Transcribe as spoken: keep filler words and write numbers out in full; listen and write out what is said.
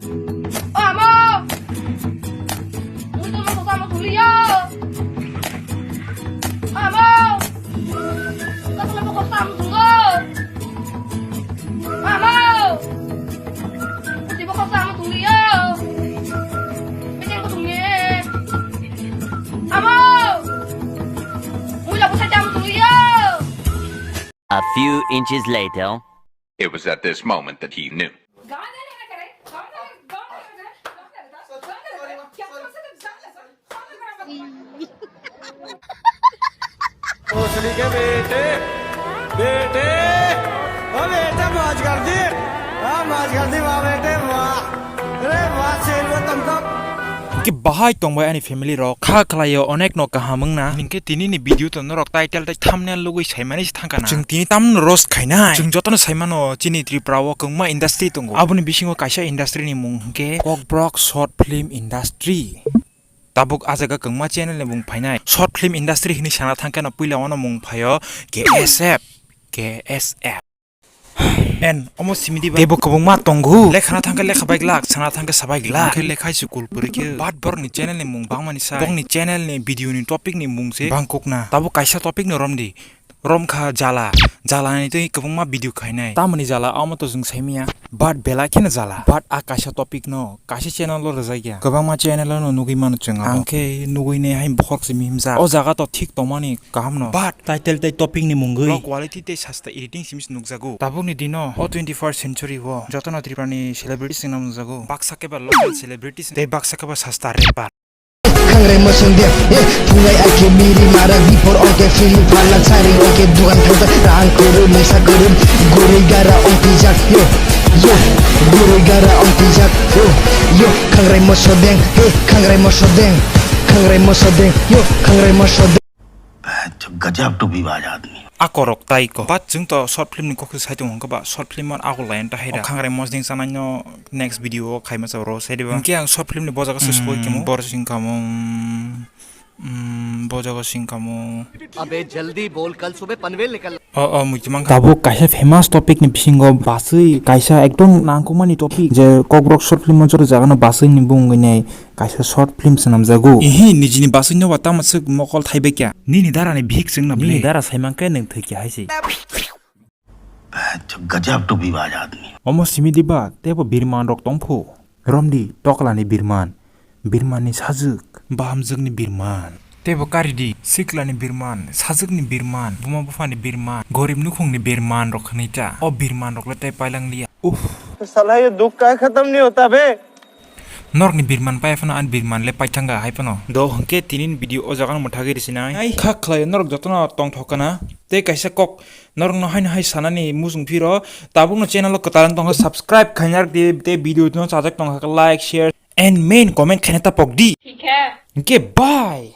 O amo! Muitu mo kota mo tuliyo! Amo! Kota mo kota mo tulo! Amo! Muitu mo kota mo tuliyo! Menyang ko tunge! Amo! Muila ko sa jam tuliyo! A few inches later. It was at this moment that he knew. भोसड़ी के बेटे, बेटे, ओ बेटे, मौज कर दी, हाँ, मौज कर दी, वाह बेटे, वाह। अरे वाह, शेर वो तुमको। Ki bahai tongbai ani family rok, kha khlaio onek no kaham wngna. Hinkhe tini ni video to norok title tei thumbnail logwi saimani se thangkana. Chwng tini tamno roast khainai. Chwng jotono saimano chini Tripura o kwbangma industry tongo. Aboni bisingo kaisa industry ni mung hinkhe Kokborok Short Film Industry. Tabuk ah jaga kwbangma channel ni mung phainai. Short film industry hinwi sana thangkhe no puila wano mung phaio K S F, K S F. En, omo simi diba? Teibo kwbangma tongo. Lekhana thangkhe lekha bai glak, sana thangkhe sabai glak. Khe lekha hai school pori khe. But borokni channel ni mung bangmani sai. Bokni channel ni video ni topic ni mung se bangkukna. Tabuk kaisa topic no romdi. Romkha jala, jala ni tei kwbangma video khainai. Tamoni jala, omo to chwng saimanya. But belai kheno jala. But a kaisa topic no, kaisa channel o rwjakya. Kwbangma channel o no nugwi mano chwng abo. Ang khe nugwi ne hai bokhorok se mihimjak. O jaga to thik tongmani kaham no. But title tei topic ni mungwi. Raw quality tei sasta editing simi se nukjago. Tabukni dino o twenty-first century o jotono Tripura ni celebrities wngna nukjago. Baksa keba local celebrities tei baksa keba sasta rapper. Khangrai mosong de, eh, thungai ai khe miri mara, bipor ong khe film phalna, sari ong khe dugan thangta, rang kuru, mesa kuru, gurui gara ong tijak, yo, yo, gurui gara ong tijak, yo, yo, khangrai mosodeng, eh, khangrai mosodeng, khangrai mosodeng, yo, khangrai mosodeng. गजब टोपीबाज आदमी। A korok tai ko. But chwng to short film ni kokse sai tongo hwnkhe ba short film o agulai ta haida. O khangrai mosdeng chanai no next video o khaima cha ro sai diba. Hinkhe ang short film ni bojago se soi kemo. Bor sing kamo. Bojago sing kamo. अबे जल्दी बोल, कल सुबह पनवेल निकल। O, o, muitu mankha. Tabuk kaisa famous topic ni bisingo basui kaisa ekdom nangkukmani topic je Kokborok short film o jora jagano basui ni bungwi nai. Kaisa short film swnamjago. Ihi, nijini basui no ba tamo swk mokol thaibai kya? Nini dara ni bihik chwngno ble. Nini dara saimankhe nwng thwi kya hai se. गजब टोपीबाज आदमी। Omo simi diba, teibo birman rok tongphu. Romdi, tokla ni birman. Birman ni sajwk. Bahamjwk ni birman. Teibo karidi, sikla ni birman, sajwk ni birman, buma bupha ni birman, gorib nukhung ni birman rok hwnwi ta. O birman rok le tei pailang liya. Uff. साला ये दुख का खत्म नहीं होता बे। Norokni birman pai phano ani birman le paithanga hai phano. Do hwnkhe tini ni video o jaga no mwthagwi rwsinai. Ai kha khlai norok jotono tongthok kana. Tei kaisa kok norokno haino hai sanani muchung phiro. Tabukno channel o kwtal wng tongkha, subscribe khaina rwdi tei video no chajak tongkha like, share and main comment khaina ta pokdi. Thik hai. Hwnkhe bye.